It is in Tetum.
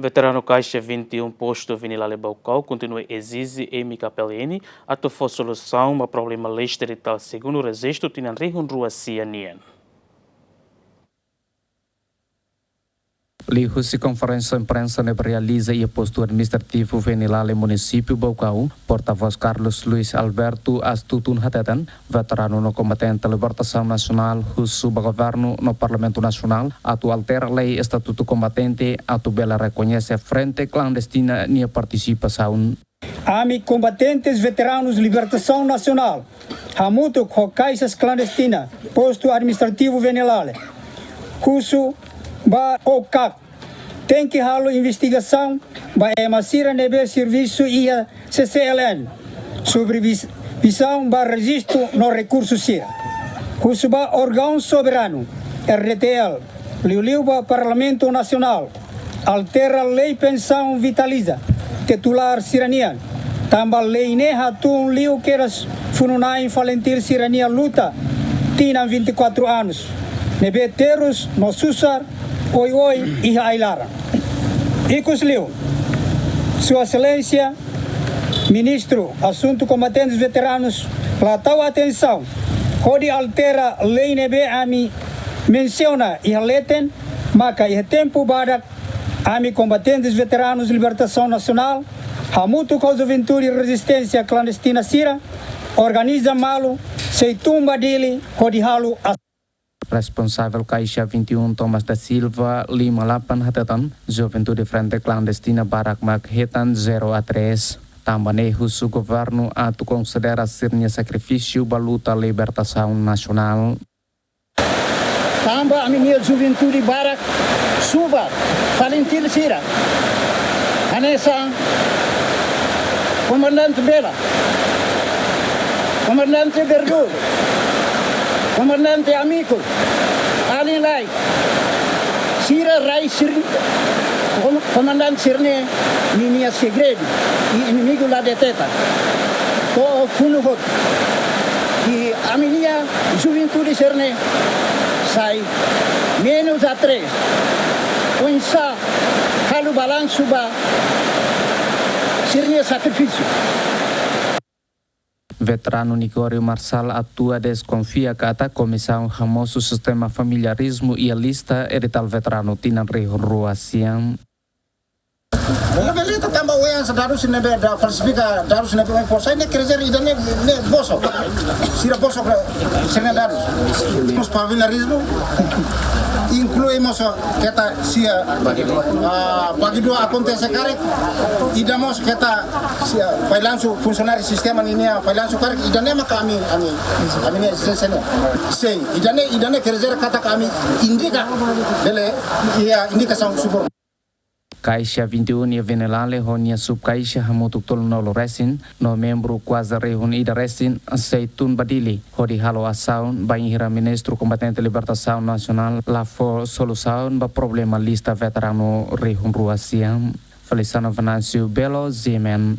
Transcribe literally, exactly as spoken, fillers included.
Veteranu Kaixa vinte e um Postu Venilale Baucau kontinua ezije M K P L N atu fó solusaun ba problema lista eritál segundu rejistu tinan rihun rua sia nian. Liuhusi konferénsia imprensa ne'ebé realiza iha Postu Administrativu Venilale, Munisípiu Baucau, portavós Carlos Luis Alberto Astutun hateten, veteranu no kombatente libertasaun nasionál husu ba governu no Parlamentu Nasionál atu altera lei Estatutu Kombatente atu bele rekoñese frente klandestina nia partisipasaun. Ami kombatentes veteranus libertasaun nasionál, hamutuk ho Kaixas Klandestina, Postu Administrativu Venilale, husu ba OCAC, tenke halo investigasaun ba ema sira ne'ebé servisu iha C C L N, supervizaun ba rejistu no rekursu sira. Husu ba órgaun soberanu, R D T L, liuliu ba Parlamentu Nasionál, altera lei pensaun vitalísia titulár sira-nian, tanba lei ne'e hatún liu kedas funu-na'in FALINTIL sira-nia luta tinan vinte e quatro anos, ne'ebé terus no susar oioin iha ai-laran. Ikusliu, Sua Exelénsia Ministru Asuntu Kombatentes Veteranus la tau atensaun hodi altera lei ne'ebé ami mensiona iha leten, maka iha tempu badak ami kombatentes veteranus libertasaun nasionál, hamutuk ho juventude rezisténsia klandestina sira, organiza malu, sei tun ba Dili hodi halo a- Responsavel Kaixa vinte e um, Thomas da Silva Lima Lapan hateten, juventude frente klandestina barak mak hetan zero a três. Tanba ne'e husu governu atu konsidera sira-nia sakrifísiu ba luta libertasaun nasionál. Tanba ami-nia juventude barak subar FALINTIL sira. Hanesan Komandante Bela, Komandante Bergol, Komandante Amigo, alin lai, sira rai sir-, kom-, komandante sira-ne'e ninia segredu, i inimigu la deteta. To'o funu hotu. I ami-nia juventude sira-ne'e sai menus a três. Oinsá halo balansu ba sira-nia sakrifísiu. Veteranu Nicorio Marçal Atua deskonfia katak komisaun hamosu sistema familiarizmu iha lista eritál veteranu tinan rihun rua sia. Labele ita tanba oinsá dadus ne'ebé ita falsifika, dadus ne'ebé oin fó sai, ne'e quer dizer ida-ne'e, ne'e bosok. Sira bosok sira-nia dadus. Mós familiarizmu inklui mós keta sia, ah, bagi dua akontese karik, ida mós keta sia fallansu, funsionáriu sistema ninia fallansu karik, ida-ne'e maka ami, ami, ami-nia ezijénsia ne'e. Sei, ida-ne'e, ida-ne'e quer dizer katak ami indika, bele, iha indikasaun subornu. Kaixa vinte e um iha Venilale ho nia subkaixa hamutuk tolunulu resin, no membru kuaze rihun ida resin, sei tun ba Dili hodi halo asaun bainhira Ministru Kombatente Libertasaun Nasionál la fó solusaun ba problema lista veteranu rihun rua sia. Feliciano Venâncio Belo, G M N.